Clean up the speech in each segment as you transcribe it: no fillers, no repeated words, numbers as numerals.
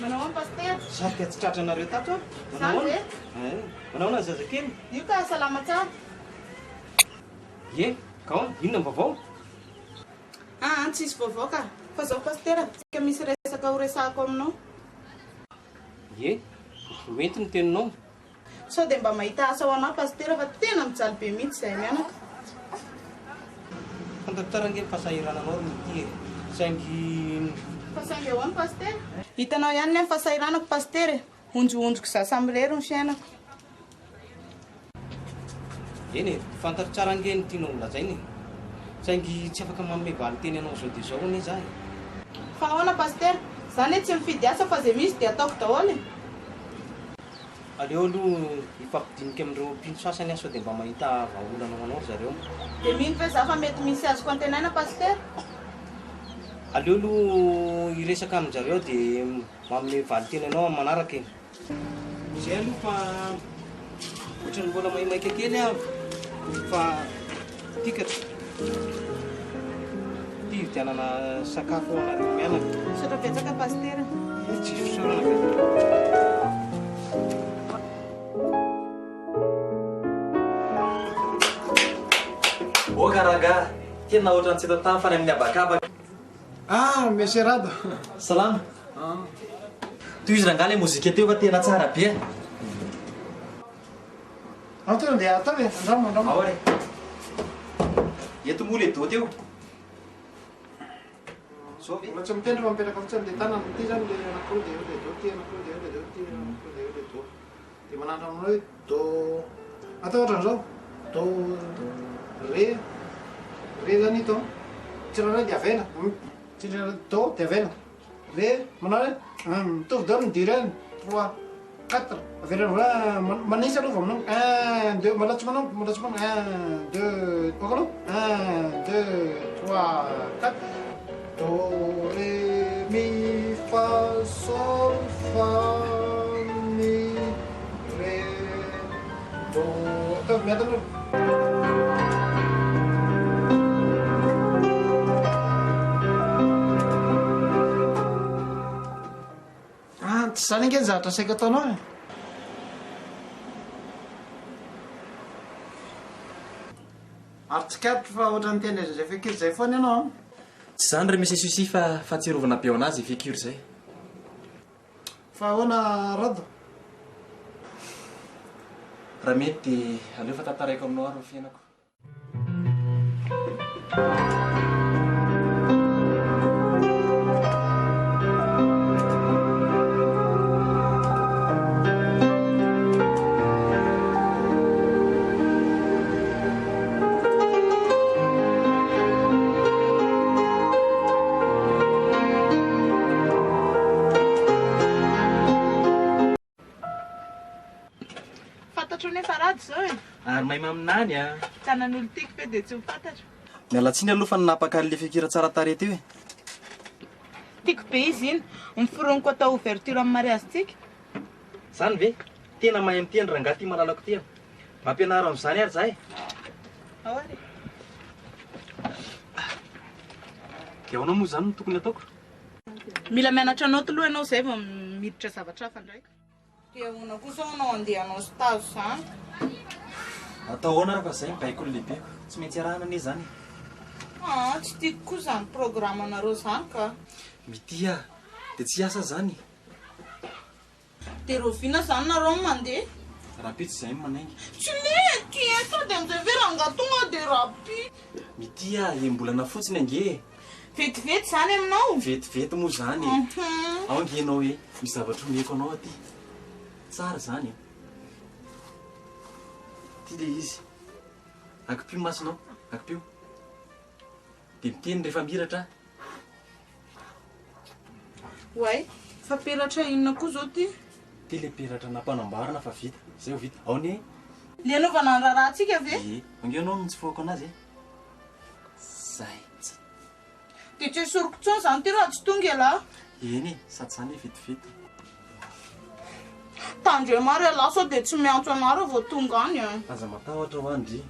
Manao ahoana Pasitera? Saika tsy tratranareo tato aho. Manao Izany ve? ahoana? Eh, manao ahoana ny zazakely? Io ka salama tsara. Ie, ka ahoana? Inona ny vaovao? Aa, tsisy vaovao ka. Fa zao Pasitera, saika misy resaka ho resahako aminao. Ie, mety ny teninao. Sao dia mba mahita asa ho anah Pasitera fa tena mijaly be mihitsy izahay mianaka. Fantatro tsara ange ny fahasahirananao ry Mitia e! Saingy. Fa saingy ahoana Pasitera? Hitanao ihany anie ny fahasahiranako Pasitera e! Honjohonjoko izaho samirery ny fiainako. Eny e, fantatro tsara ange ny tianao ho lazaina e! Saingy tsy afaka manome valin-teny anao izao dia izao anie za e! Fa ahoana Pasitera? Za anie tsy mifidy asa fa izay misy dia ataoko daholo e! Aleo aloha hifampidinika amin'ireo mpino sasany aho sao dia mba mahita vahaolana ho anao ry zareo. Dia mino ve za fa mety misy azoko antenaina Pasitera? Aleo aloha hiresaka amin-jareo aho dia manome valin-teny anao amin'ny manaraka e! Izay aloha fa ohatran'ny mbola maimaika kely aho fa tikatra. Ity hividianana sakafo ho anareo mianaka. Misaotra betsaka Pasitera. Tsisy fisaorana ka. Oka rangahy, tena ohatran'ny tsy hita tany fa any amin'ny habakabaka. Ah, Monsieur Rado. Salama. Tohizo rangahy ilay mozika teo fa tena tsara be a. Ao tonga dia ataovy e, andramo, andramo. Ao ary. Eto moa ilay do teo. Zao ve? Mbola tsy mitendry fa mipetraka fotsiny ilay tanana. Ity izany ilay anankiroa dia eo ilay do, ity anankiroa dia eo ilay do, ity anankiroa dia eo ilay do. Dia manandrana aminao hoe do. Atao ohatran'izao. Do, re, re izany ito an. Tsirairay dia avela. Tsirairay do dia avela. Re, manao hoe mitovy daholo ny durée-ny. Trois, quatre. Avela amin'izay, manisa aloha vao manomboka. Un, deux, mbola tsy manomboka, mbola tsy manomboka. Un, deux, ok aloha. Un, deux, trois, quatre. Do, re, mi, fa, sol, fa, mi, re, do. Ataovy miadana aloha. Ah, tsy izany ange ny zavatra saika ataonao e. Ary tsikaritro fa ohatran'ny tena izay fekiry izay foana ianao an. Tsy izany ry Monsieur Sucy fa fahatsiarovana be ho an'azy izay fekiry izay. Fa ahoana Rado? Raha mety dia aleo fa tantaraiko aminao ary ny fiainako. Fantatro nefa rado zao e. Ary mahay maminany a. Tanan'olo tiako ve dia tsy ho fantatro. Miala tsiny aloha fa nanapaka an'ilay fikira tsara tarehy teo e. Tiako be izy iny. Noforoniko atao ouverture amin'ny mariazintsika. Zany ve? Tena mahay miteny rangahy ty malalako ty a. Mba ampianaro amin'izany ary za e. Ao ary e. Dia ahoana moa izany no tokony ataoko? Mila mianatra naoty aloha ianao izay vao miditra zavatra hafa indray. Dia ahoana koa izao anao andeha hanao stage izany? Atao ahoana ary fa izay ny baikon'ny lehibeko. Tsy maintsy arahana anie izany e. Aa, tsy tiako koa izany programme-nareo izany ka. Mitia, dia tsy hiasa izany? Dia rahoviana izany nareo no mandeha? Rahampitso izahay no manainga. Tsy mety e! Sao dia amin'izay ve rangahy tonga dia rahampitso? Mitia, enim-bolana fotsiny ange e! Vetivety izany aminao? Vetivety moa izany e! Ao ange ianao e! Misy zavatra omeko anao aty. Tsara izany e! Ity ilay izy. Akipio ny masonao. Akipio. Dia miteny rehefa mihiratra aho. Oay, fa peratra inona koa izao ity? Ity ilay peratra nampanamboarina fa vita. Izay vao vita. Ao anie. Ilay anaovana ny raharahantsika ve? Ie. Ange ianao no nitsofohako anazy e. Zay. Dia tsy esoriko intsony izany ity raha tsy tonga ialahy. Eny e, sady izany e vetivety. Tandremo ary ialahy sao dia tsy miantso anah raha vao tonga any e. Aza matahotra hoa ndry.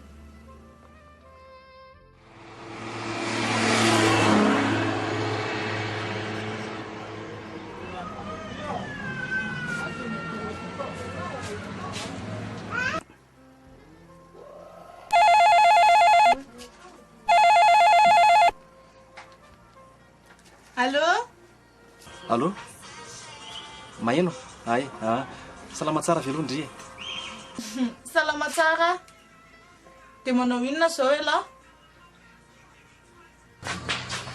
Allô? Maheno? Hay, ah. Salama tsara ve aloha ndry e? Salama tsara. Dia manao inona izao elah?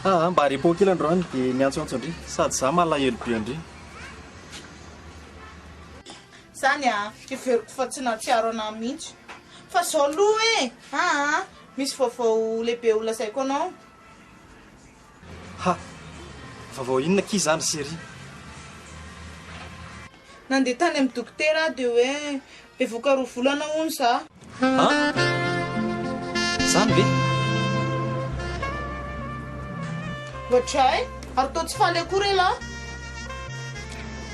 Ah, mba repos kely androany dia niantsoantso an-dry. Sady za malahelo be an-dry. Zany a, heveriko fa tsy nahatsiaro anah mihitsy. Fa zao aloha e! Aa, misy vaovao lehibe ho lazaiko anao. Ha! Vaovao inona akia izany ry chérie? Nandeha tany amin'ny dokotera aho dia hoe bevoka 2 volana hono za. An! Zany ve? Ohatray! Ary toa tsy faly akory elah?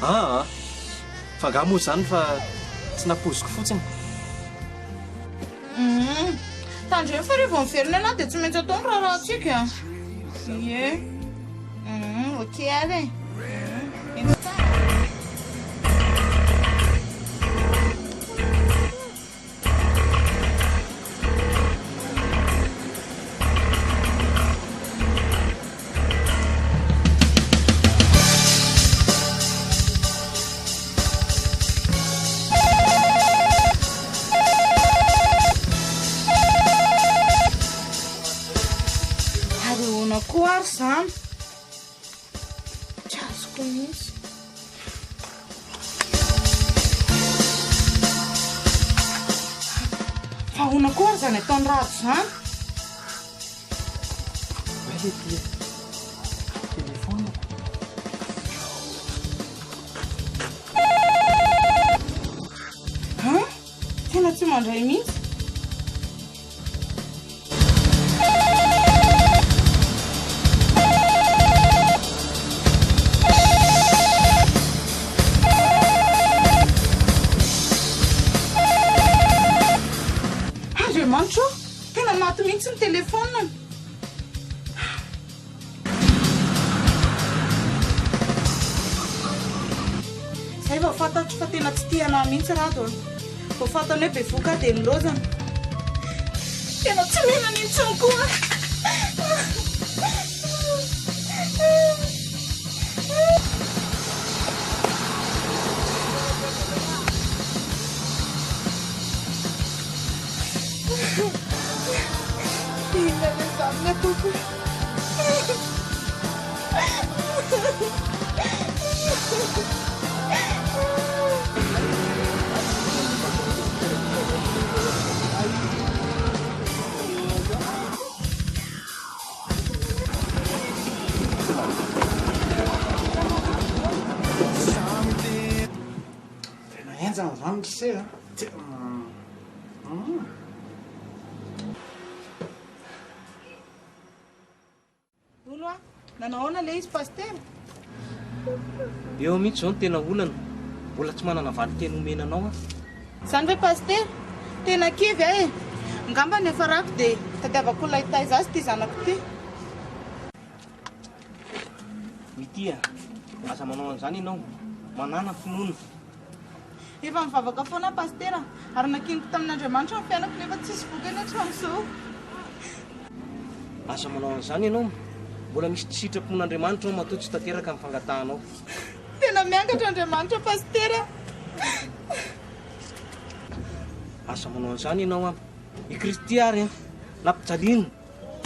Aa! Fa angaha moa izany fa tsy nampoiziko fotsiny. Humm. Tandremo fa rehefa miverina ianao dia tsy maintsy atao ny raharahantsika. Ie. Humm, ok ary e. Humm, eny tsara. Ary ahoana koa ary izany? Tsy azoko mihitsy. Fa ahoana koa ary izany ataon'i Rado izany? Oay le ty téléphone. Hein? Tena tsy mandray mihitsy. Andriamanitra ô! Tena maty mihitsy ny téléphone-ny. Zay vao fantatro fa tena tsy tia anah mihitsy Rado a. Vao fantany hoe bevohoka aho dia nilaozany. Tena tsy mihinana intsony koa. Inona re izany no ataoko e? Tena henjana izany ry se a! Hono a, nanao ahoana le izy Pasitera? Eo mihitsy izao no tena olana, mbola tsy manana valin-teny omena anao aho. Izany ve Pasitera? Tena kivy aho e! Angamba ny hafarako dia tadiavako olona hitaiza azy ity zanako ity. Mitia, aza manao an'izany ianao, manàna finoana. Efa mivavaka foana aho Pasitera, ary nankiniko tamin'Andriamanitra ny fiainako nefa tsisy vokany hatramin'izao. Aza manao an'izany ianao, mbola misy tsy sitrapon'Andriamanitra ao matoa tsy tanteraka ny fangatahanao. Tena miangatra Andriamanitra Pasitera. Aza manao an'izany ianao an. I Kristy ary an, nampijaliana,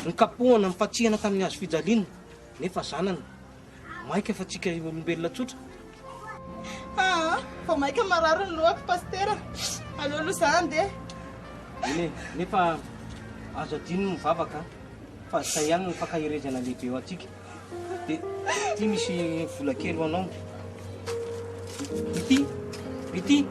nokapohana, nofantsihana tamin'ny hazo fijaliana, nefa zanany. Maika fa tsika olombelona tsotra. Aa, vao maika marary ny lohako Pasitera. Aleo aloha za handeha. Eny e, nefa azo adino ny mivavaka an, fa zay ihany no fankaherezana lehibe ho antsika. Dia ity misy vola kely ho anao. Ity, ity.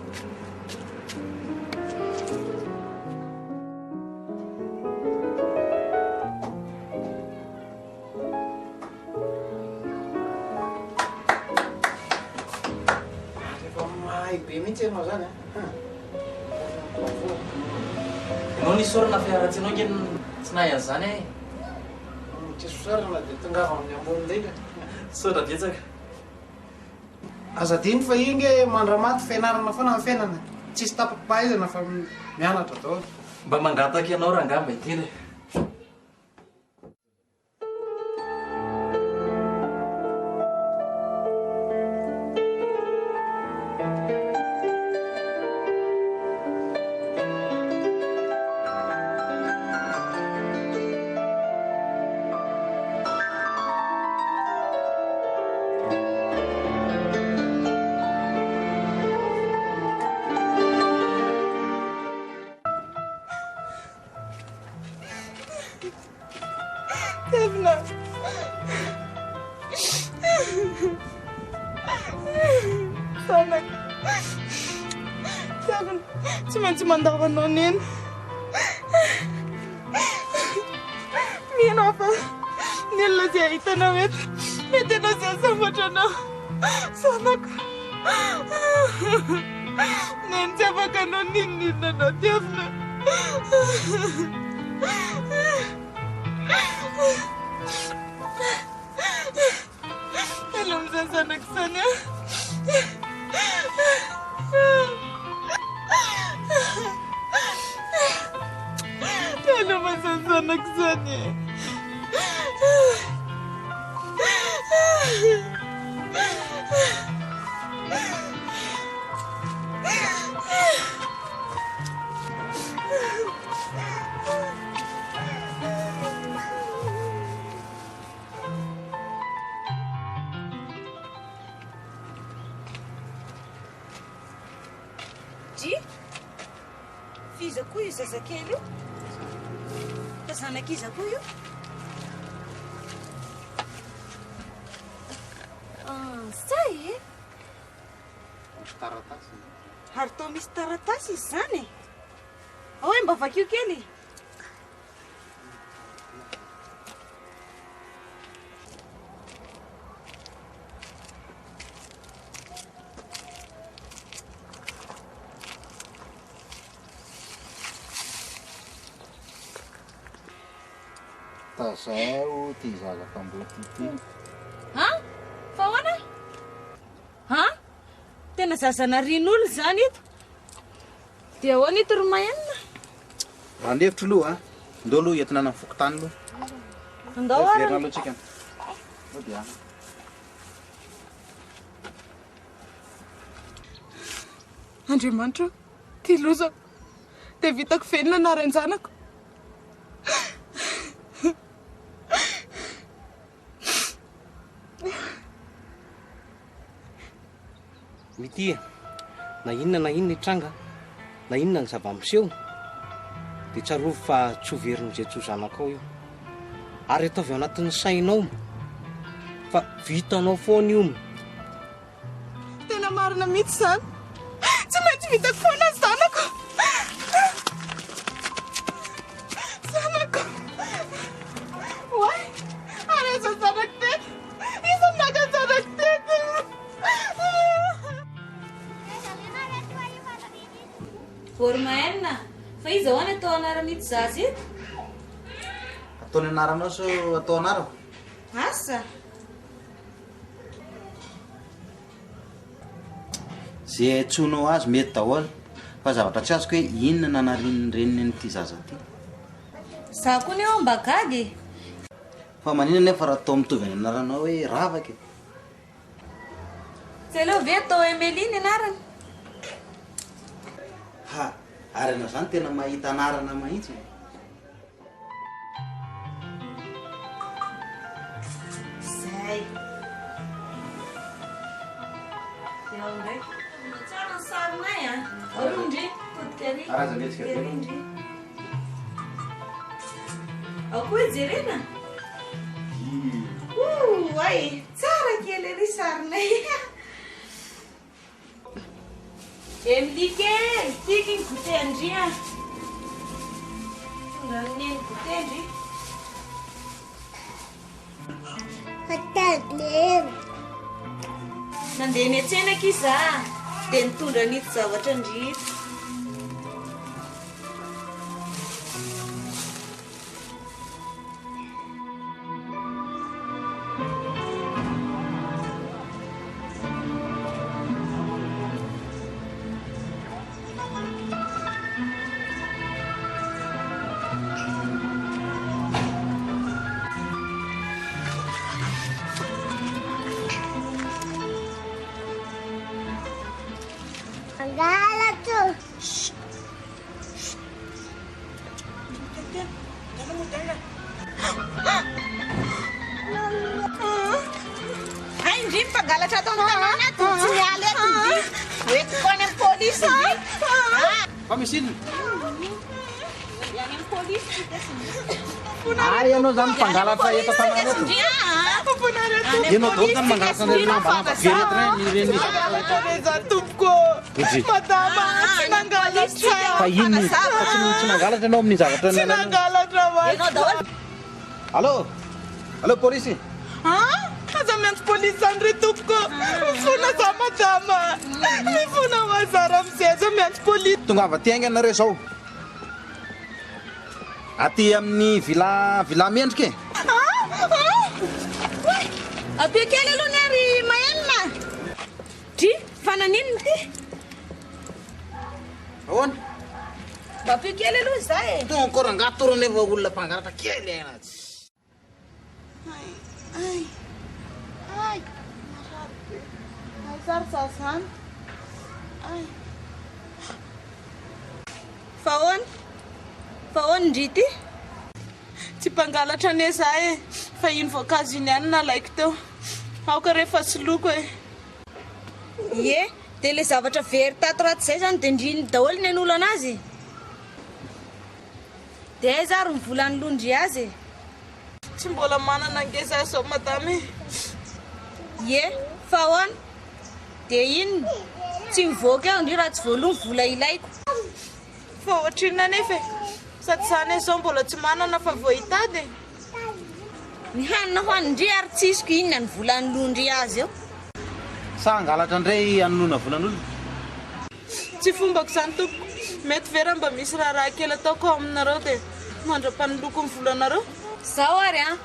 Efa mahay be mihitsy ianao zany a. Ianao nisaorana fa raha tsy ianao nge tsy nahay an'izany aho e. Tsy isaorana dia tongava amin'ny ambony indrindra. Misaotra betsaka. Aza adino fa io nge mandramaty fianarana foana ny fiainana e. Tsisy tapa-pahaizana fa mianatra daholo. Mba mangataka ianao rangahy mba hiteny e. Zanako. Zanako, tsy maintsy mandao anao Neny. Mino aho fa ny olona izay hahita anao eto, mety ianao izay hahasambatra anao. Zanako. Neny tsy afaka hanao n'inon'inona anao tiavina. Aleo amin'izany zanako izany aho. Aleo amin'izany zanako izany e. Dry, f'iza koa io zazakely io? Fa zanak'iza koa io? Ah, zay e! Misy taratasy. Ary toa misy taratasy izy izany e! Ao hoe mba vakio kely e! Tazao ty zaza kamboty ity. An? Fa ahoana? An? Tena zaza narian'olona izany ito. Dia ahoana ito ry Mahenina? Raha ny hevitro aloha, ndao aloha entina any amin'ny fokontany aloha. Andao ary. Miverina aloha tsika. Ndao dia any. Andriamanitra ô, ty lozako. Dia vitako ve ny nanaran-janako? Mitia, na inona na inona hitranga, na inona ny zava-miseho, dia tsarovy fa tsy ho verin'izay tsy ho zanakao io. Ary ataovy ao anatin'ny sainao fa vitanao foana io. Tena marina mihitsy izany. Tsy maintsy vitako foana ny zanako. Zanako. Oay, ary aiza ny zanako teto? Iza no naka ny zanako teto? Vormaen, fa iza hoa ny atao anaran'ito zaza ito? Ataony anaranao sao atao anarako? Asa! Ze antsoinao azy mety daholo fa zavatra tsy azoko hoe inona nanarian'ny reniny an'ity zaza ity. Za koa nefa mba gaga e! Fa maninona nefa raha atao mitovy any anaranao hoe Ravaka e? Tsy aleo ve atao Emelie ny anarany? Ha! Ary ianao zany tena mahita anarana mahintsy e! Zay. Dia ao indray. Tsara ny sarinay a. Ao aloha ndry, todika ary. Araza mihetsika be. Ery ndry. Ao koa jerena. Ouh, ay, tsara kely ery sarinay. Emily kely, tiako iny goûter an-dry a. Tondran'i Neny goûter ndry. Nandeha niantsena akia za dia nitondra an'ito zavatra ndry ito. Mangalatra. Hay ndry mpangalatra ato amin'ny tanàna ato, tsy miala eto ndry. Hoentiko any amin'ny polisy ndry. Fa misy inona? Any amin'ny polisy ity Ary ianao zany mpangalatra eto an-tanàna eto. Ianao daholo zany mangalatra an'ireny lamba lamba very eto ireny ireny. Nangalatra ve za tompoko? Oji. Madama, tsy nangalatra. Fa inona izy? Fa tsy tsy nangalatra ianao amin'ny zavatra Tsy nangalatra wa. Ianao daholo. Allô? Allô polisy? Ah, aza miantso polisy zany ry tompoko. Mifona za madama. Mifona ho azara amizay aza miantso polisy. Tongava aty haingana nareo zao. Aty amin'ny villa villa mendrika e. Ampio kely aloha ny ary Mahenina. Dry, fa naninona ity? Ahoana? Mba ampio kely aloha izaho e. Tonga encore angaha toro nefa olona mpangalatra kely aina. Ay, ay, ay, marary be. Aiza ary za zany? Ay. Fa ahoana? Fa ahoana ndry ity? Tsy mpangalatra anie za e, fa iny voankazo iny ihany no nalaiko teo. Aoka re fa soloiko e. Ie, dia ilay zavatra very tato ratsy izay izany dia ndry iny daholo ny hanolana azy? Dia aiza ary ny vola anoloan-dry azy e? Tsy mbola manana ange za zao madama e. Ie, fa ahoana? Dia inona? Tsy mivoaka eo ndry raha tsy voaloa ny vola ilaiko. Fa ohatrinona anefa e? Sady za anie zao mbola tsy manana fa vao hitady e. Ny hanina hohanin-dry ary tsisiko inona ny vola anoloan-dry azy eo. Sa hangalatra indray hanoloana volan'olona? Tsy fombako izany tompoko. Mety ve raha mba misy raharaha kely ataoko ao aminareo dia mandra-panoloko ny volanareo? Zao ary an!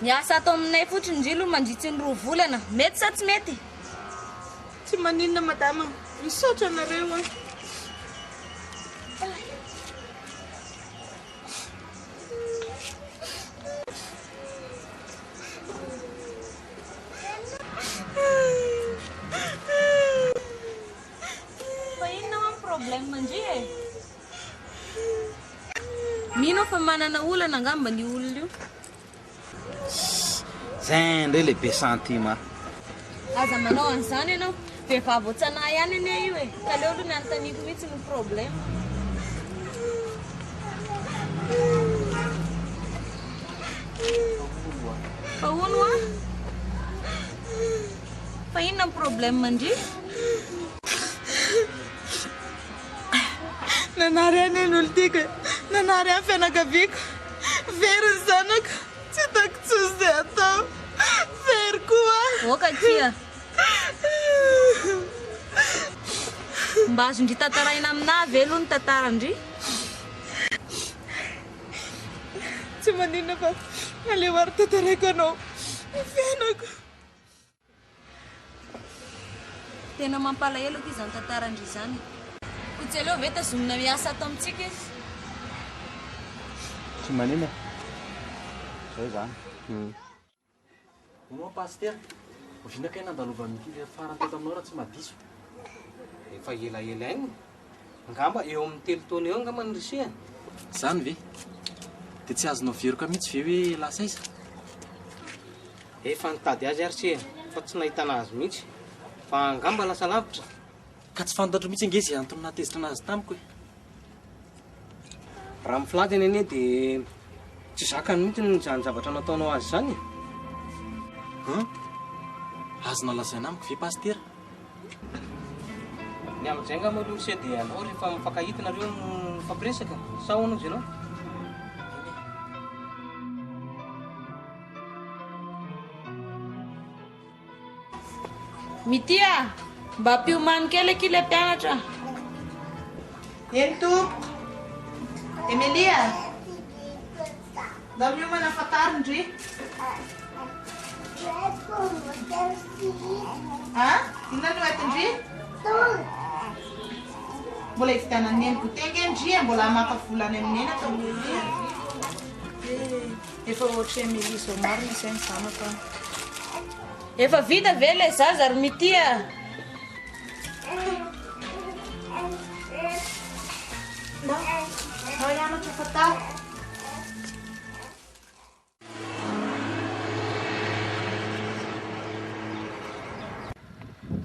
Miasa ato aminay fotsiny ndry aloha mandritry ny 2 volana. Mety sa tsy mety? Tsy maninona madama. Misaotra anareo an! Fa inona hoa ny problème ndry e? Mino aho fa manana olana angamba ny olona io. Zay ndray le be centime a. Aza manao an'izany ianao. Vehivavy ohatran'ahy ihany anie io e. Ka aleo aloha ny anontaniako mihitsy ny problème. Fa hono hoa? Fa inona ny problème ndry? Nanary ahy anie ny olon-tiako e! Nanary ahy ny fianakaviako! Very ny zanako! Tsy hitako intsony izay atao! Very koa aho! Ok akia! Mba azon-dry tantaraina aminà ve aloha ny tantaran-dry? Tsy maninona fa aleo ary tantaraiko anao ny fiainako! Tena mampalahelo aky izany tantaran-dry izany e. Koa tsy aleo ve tazomina miasa ato amintsika izy? Tsy manina e. Zay zany. Hono hoa Pasitera, oviana kay nandalovan'ny ity farany teto aminao raha tsy mahadiso? Efa elaela ihany. Angamba eo amin'ny 3 taona eo angamba ny ry se a. Izany ve? Dia tsy azonao veroka mihitsy ve hoe lasa aiza? Efa nitady azy ary se fa tsy nahitana azy mihitsy fa angamba lasa lavitra. Ka tsy fantatro mihitsy ange izay antony nahatezitra anazy tamiko e. Raha mifiladiny anie dia tsy zakany mihitsy izany zavatra nataonao azy izany e. Hein? Azonao lazaina amiko ve Pasitera? Ny amin'izay angamba aloha se dia alao rehefa mifankahita nareo no mifampiresaka sa ahoana ozy ianao? Mitia, mba ampiomano kely akia ilay mpianatra. Eny tompoko. Emilia, ndao miomana fa tara ndry. A, inona no entin-dry? Mbola hividianan'i Neny goûter ange ndry e, mbola maka vola any amin'i Neny atao goûter. Efa ohatry Emilia izao marina izay ny zanako an. Efa vita ve ilay zaza ry Mitia? Ndao, ndao hianatra fa tara.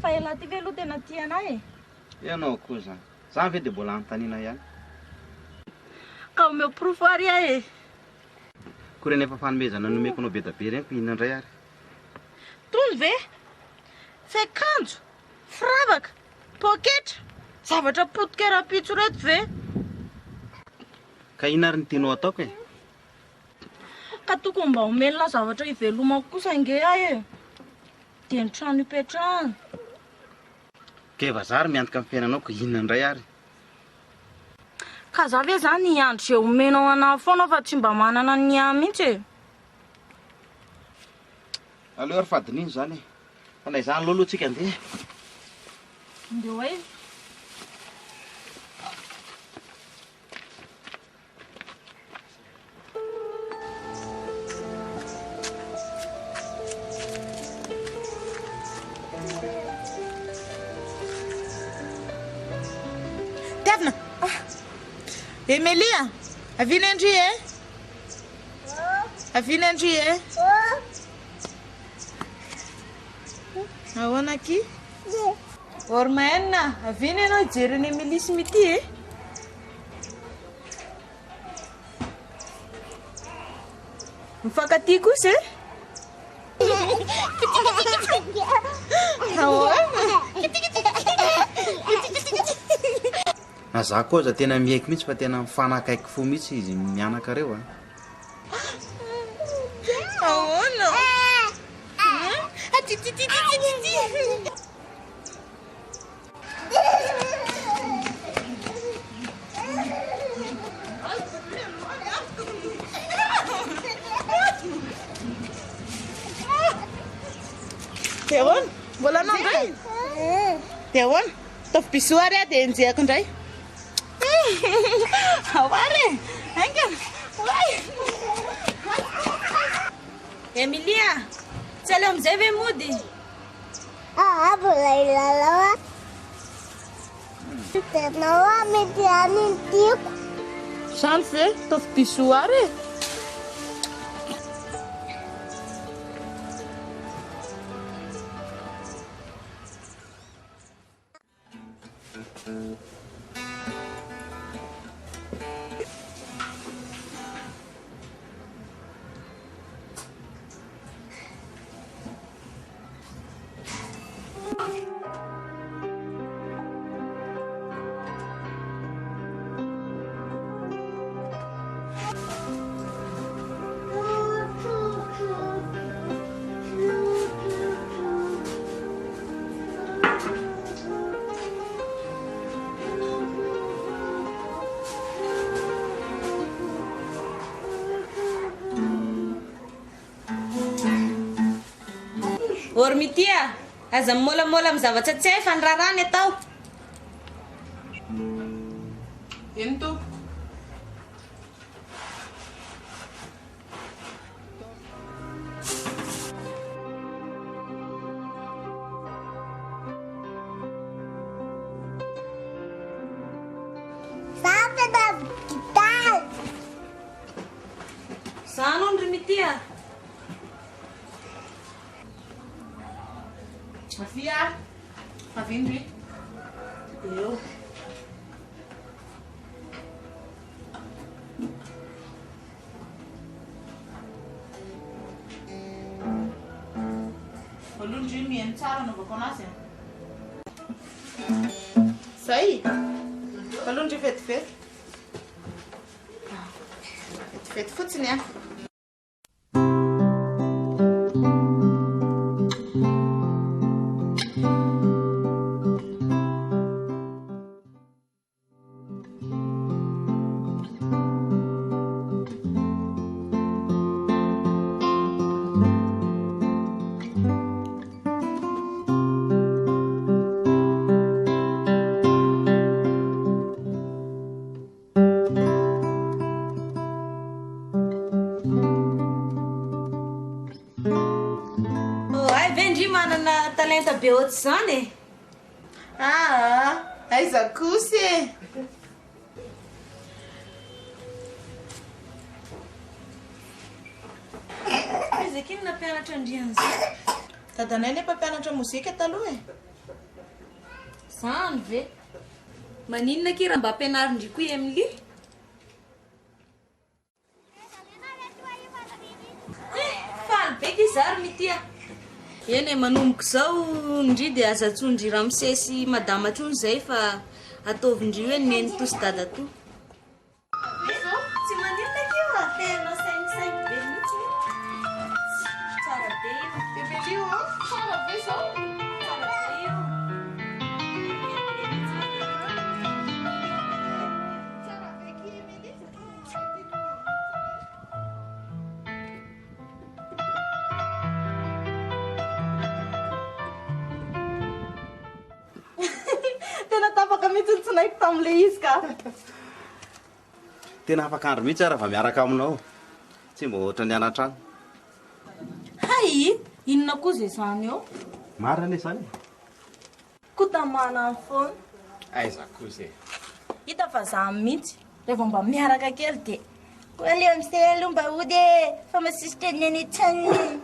Fa ialahy ty ve aloha tena tia anah e? Ianao koa zany. Zany ve dia mbola anontaniana ihany? Ka omeo porofo ary aho e. Ko ireny efa fanomezana nomeko anao be da be ireny ko inona indray ary? Tony ve? Fiakanjo, firavaka, poketra, zavatra potika rahampitso ireto ve? Ka inona ary no tianao ataoko e? Ka tokony mba omen'lah zavatra hivelomako kosa ange aho e! Dia ny trano hipetrahana. Ka efa za ary miantoka ny fiainanao ka inona indray ary? Ka za ve zany hiandry izay omenao anah foana fa tsy mba manana ny ahy mihitsy e! Aleo ary fadin'ino izany e! Fa na izany aleo aloha tsika andeha e! Andeha ho aiza? Tiavina! Emelia! Avia ndry e! Avia ndry e! Ahoana akia? Ormaine, avia ianao hijery an'i Emilia sy Mitia e! Mifankatia kosa e! Na za koa aza tena miaiky mihitsy fa tena mifanakaiky fo mihitsy izy mianaka reo a. Ahoana? Dia ahoana? Mbola anao indray? Dia ahoana? Ataovy bisous ary aho dia enjehako indray. Ao ary e! Haingana! Oay! Emilia, tsy aleo amin'izay ve mody? Aa mbola hilalao aho. Hitanao aho mety ihany ny tiako. Zany ve? Ataovy bisous ary e! Ormitia, aza mimôlamôla amin'ny zavatra tsy hay fa ny raharaha ny atao. Eny tompoko. Za tena gitara. Zany hono ry Mitia. Avia, avia ndry. Eo. Voalohany indrindra mihaino tsara anaovako anazy a. Zay. Voalohany indrindra vetivety. Vetivety fotsiny a. Oh, hay ve ndry manana talenta be ohatr'izany e? Aa, aiza kosa e? Aiza akia no nampianatra an-dry an'izay? Dadanay anie mpampianatra mozika taloha e. Zany ve? Maninona akia raha mba ampianarin-dry koa i Emily? ity a. Eny e, manomboka izao ndry dia aza antsoin-dry ramose sy madama intsony izay fa ataovin-dry hoe nenitoa sy dadatoa. Tsy maninona akia fa tena sainisainy be mihitsy e. Tsara be io. Evelio ô, tsara be izao. Tsara be io. Tsara be akia Emelie. Tena tapaka mihitsy ny tsinaiko tamin'ilay izy ka. Tena afaka andro mihitsy aho raha vao miaraka aminao. Tsy mba ohatran'ny any an-trano. Hay! Inona koa izay izany eo? Marina anie izany e. Koa tamana any foana. Aiza kosa e. Hita fa za mihitsy rehefa mba miaraka kely dia koa aleo amin'izay aloha mba hody e fa masisitra ny any an-tranony.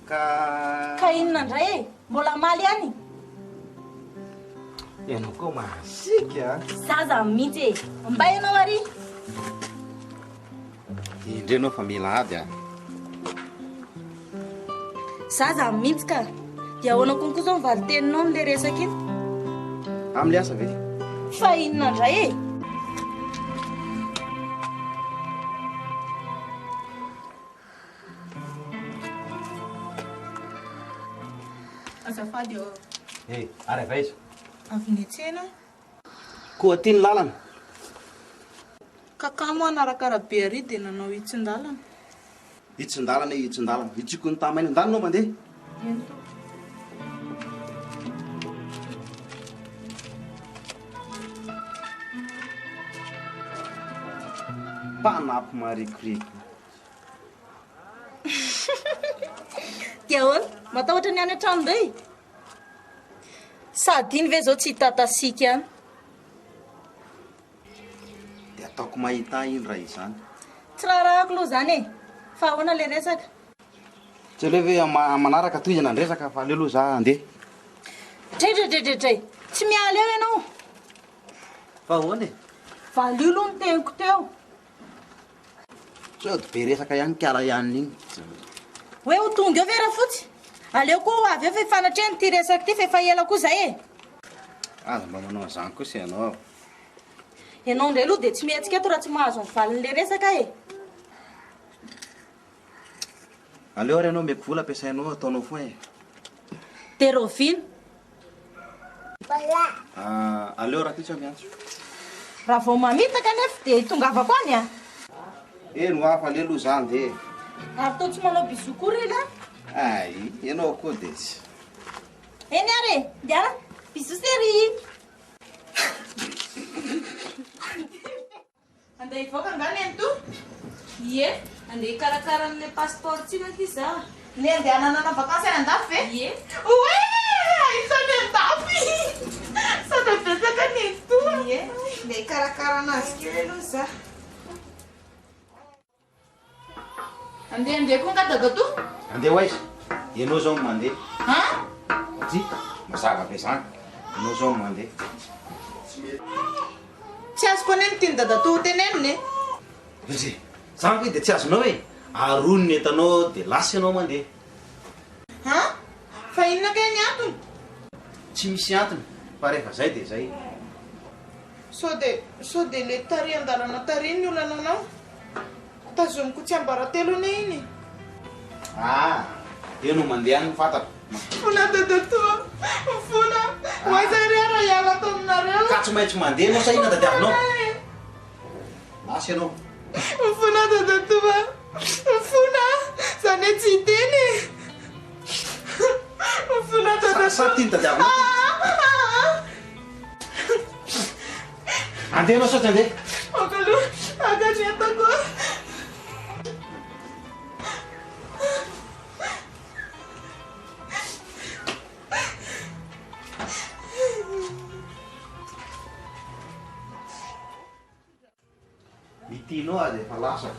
Ka. Ka inona indray e? Mbola hamaly ihany? Ianao koa masiaka a! Zaza mihitsy e! Mbay ianao ary! Indreo ianao fa mila ady a! Zaza mihitsy ka! Dia ahoana konko izao ny valin-teninao amin'ilay resaka iny? Amin'ilay asa ve? Fa inona indray e? Azafady ô. Eh, ary avy aiza? Avy niantsena. Koa aty ny lalana. Ka kamo hanaraka arabe ary dia nanao hitsin-dalana. Hitsin-dalana e, hitsin-dalana. Hitsiko ny tamaina. Ndany ianao mandeha. Eny tompoko. Mpanapy marikoriko. Dia ahoana? Matahotra ny any an-trano indray? Sady iny ve izao tsy hitatasika any? Dia ataoko mahita ahy iny raha izany. Tsy raharahako aloha izany e! Fa ahoana ilay resaka? Tsy aleo ve manaraka tohizana ny resaka fa aleo aloha za handeha. Dredredredredre! Tsy miala eo ianao! Fa ahoana e? Valio aloha ny teniko teo. Sady be resaka ihany kala ihany iny. Hoe ho tonga eo ve Rafotsy? Aleo koa ho avy eo fa hifanatrehana ity resaka ity fa efa ela koa izay e! Aza mba manao an'izany kosa ianao. Ianao indray aloha dia tsy mihetsika eto raha tsy mahazo ny valin'ilay resaka e! Aleo ary ianao omeko vola ampiasainao ataonao foin e. Dia rahoviana? Ah, aleo rahampitso aho miantso. Raha vao mamitaka anefa dia tongavako any a! Eny hoa fa aleo aloha za andeha e. Ary toa tsy manao bisous koa ry lahy? Ay, ianao koa dia tsy. Eny ary e! Ndiana, bisous chérie! Andeha hivoaka angaha nenitoa? Ie, andeha hikarakara an'ilay passeport-tsika akia za. Le andehanana hanao vakansy any andafy ve? Ie. Oe! Aiza any andafy? Sao dia betsaka nenitoa? Ie, andeha hikarakara anazy kely aloha za. Andeha andeha koa nga dadatoa? Andeha ho aiza? Ianao izao no mandeha. An? Ty, mazava be izany. Ianao izao no mandeha. Tsy azoko anie ny tian'i dadatoa ho tenenina e. Ndry, izany ve dia tsy azonao e? Arony ny entanao dia lasa ianao mandeha. An? Fa inona kay ny antony? Tsy misy antony, fa rehefa izay dia izay. Sao dia, sao dia ilay tary an-dalana tary ny olana anao? Tazomiko tsiambaratelo anie iny e. Ah! Eo no mandeha any no fantako. Mifona dadatoa, mifona. Ho aiza re aho raha hiala ato aminareo? Ka tsy maintsy mandeha ianao sa inona tadiavinao? Lasa ianao. Mifona dadatoa, mifona. Izany hoe tsy hiteny e. Mifona dadatoa. Sa ity no tadiavinao? Andeha ianao sa tsy andeha? Aoka aloha, haka ny entako aho. Ny tianao aza efa lasako.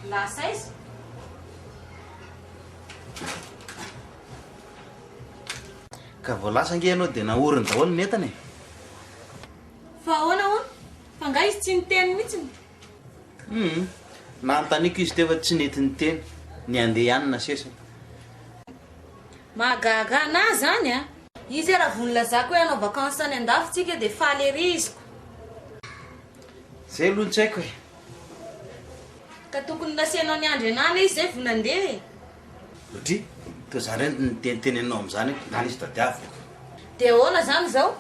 Lasa aiza? Ka vao lasa ange ianao dia nahoriny daholo ny entana e. Fa ahoana hono? Fa angaha izy tsy niteny mihitsiny? Hum, nanontaniako izy teo fa tsy nety niteny. Ny handeha ihany no nasesiny. Mahagaga anah zany a! Izy raha vao nilazako hoe hanao vacances any andafy tsika dia faly ery iziko. Zay aloha no tsy haiko e! Ka tokony nasianao niandry anah anie izy zay vao nandeha e! Dry, toa za indray no teniteneninao amin'izany hoe ndana izy tadiaviko. Dia ahoana zany izao?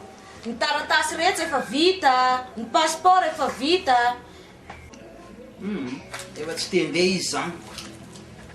Ny taratasy rehetra efa vita, ny passeport efa vita. Humm, efa tsy te handeha izy zany.